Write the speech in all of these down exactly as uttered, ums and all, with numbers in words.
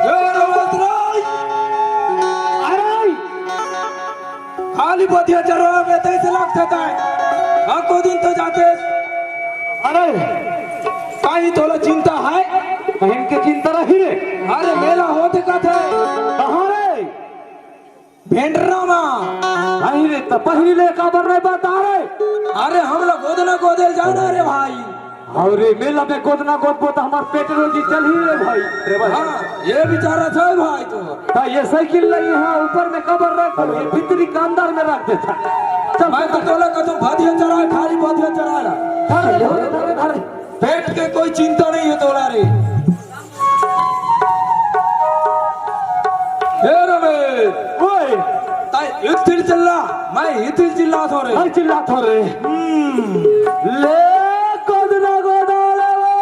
ए रमेश राय, अरे! खाली बधिया चरवा में तैसे लगथे ताय। एको दिन तो जाते। अरे! काहीं तोला चिंता हे? कहीं के चिंता नहीं रे। अरे, मेला होथे कथे। कहाँ रे? भेंडरा मा। अरे त पहिली ले काबर नहीं बता रे? अरे हमला गोदना गोदे ल जाना रे भाई। अरे मेला में गोदना गोदबो त हमर पेट रोजी चलही रे भाई। रे भाई। हाँ, ये बिचारा था भाई तो। त ये साइकिल नहीं है, ऊपर में काबर रख, ये भीतरी के अंदर में रख देथा। चल, मैं तो तोला कहता हूँ, बधिया चरा, खाली बधिया चरा। धर, धर, धर, धर। पेट के कोई चिंता नहीं है तोला रे। ए रमेश, ओए, ताय इत्थिल चिल्ला, मैं इत्थिल चिल्लाथों रे। हर चिल्लाथों रे। हम्म। ले गोदना गोदा ले वो।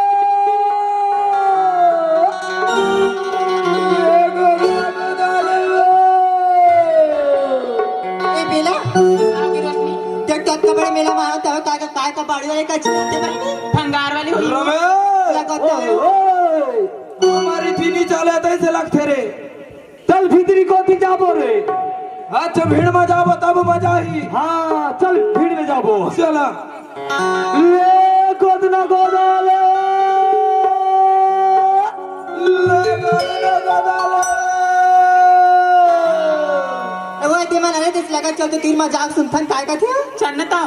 ले गोदना गोदा ले वो। ए बेला, देख तो अतका बड़े मेला में आया, तब काय का, काय का बाड़ी वाले का चिल्लाते बड़े नहीं? भंगार वाली हुई। रमेश। लगत है। ओए, ओए। हमर इत्ती नी चले तैसे लगथे रे। चल भीतरी कोती जाबो रे। अच्छा, भीड़ में जाबो तब मजा ही। हाँ, चल भीड़ में जाबो। चला। ले गोदना गोदा ले। ले गोदना गोदा ले। ए, वो तेमन अरे दिस लगा चल तो तीन मजाक सुनथन काय का थे? चन्नता।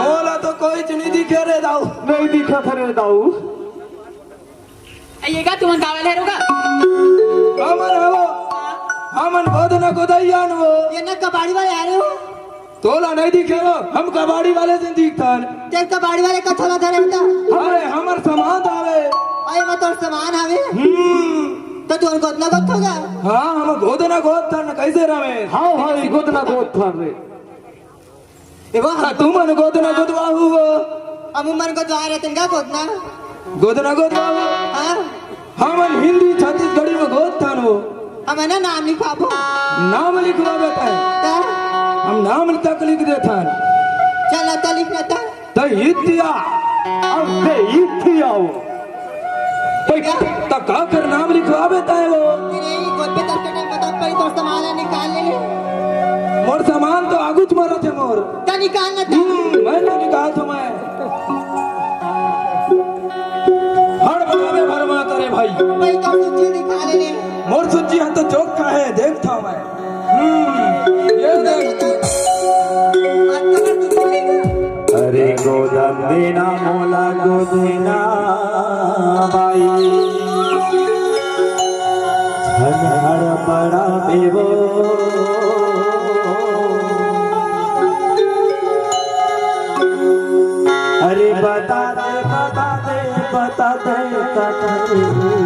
मोला तो कोई चीज नहीं दिखे रे दाऊ। नहीं दिखा था रे दाऊ। ये का तुमन गावे ले रुका? हमन हवो, हमन गोदना गोदइया न वो। ये ना कबाड़ी वाले आ रहे हो? तोला नहीं दिखे वो, हम कबाड़ी वाले से दिखथन। ते कबाड़ी वाले का थोड़ा धरे होता? अरे, हमर सामान आवे। अरे, मैं तोर सामान आवे। हम्म। तो तू गोदना गोद होगा? हाँ, हम गोदना गोद थन, कैसे रमेश? हाँ भाई, गोदना गोद थन रे। ए वो हाँ, तुमन गोदना गोदवाहू हो। हम मन गोदवा रहे तन का गोदना? गोदना गोदवाहू। हाँ। हमन हिंदी छत्तीसगढ़ी में गोद थान हो। हम है ना नाम लिखवाबो। नाम लिखवाबे तय। ता? हम नाम तक लिख देथन। चल, ता लिख ना ता। त इत्या। अब से इत्या हो। भाई, त का कर नाम लिखवाबे तय वो? तेरे ही गोद पे दस के टाइम बता, पहले तो सामान निकाल ले। मोर सामान तो आगू तुम्हारा थे मोर। त निकाल ना ता। हम्म, मैं तो निकाल तो मैं। हड़ बनावे भर माता रे भाई। भाई तो सूची निकाल ले। मोर सूची हम तो चौक का है, देखता मैं। हम्म, ये देख। अरे गोदन देना मोला गोदना बाई, झन हड़बड़ा बेबो। अरे बता दे, बता दे, बता दे, बता दे।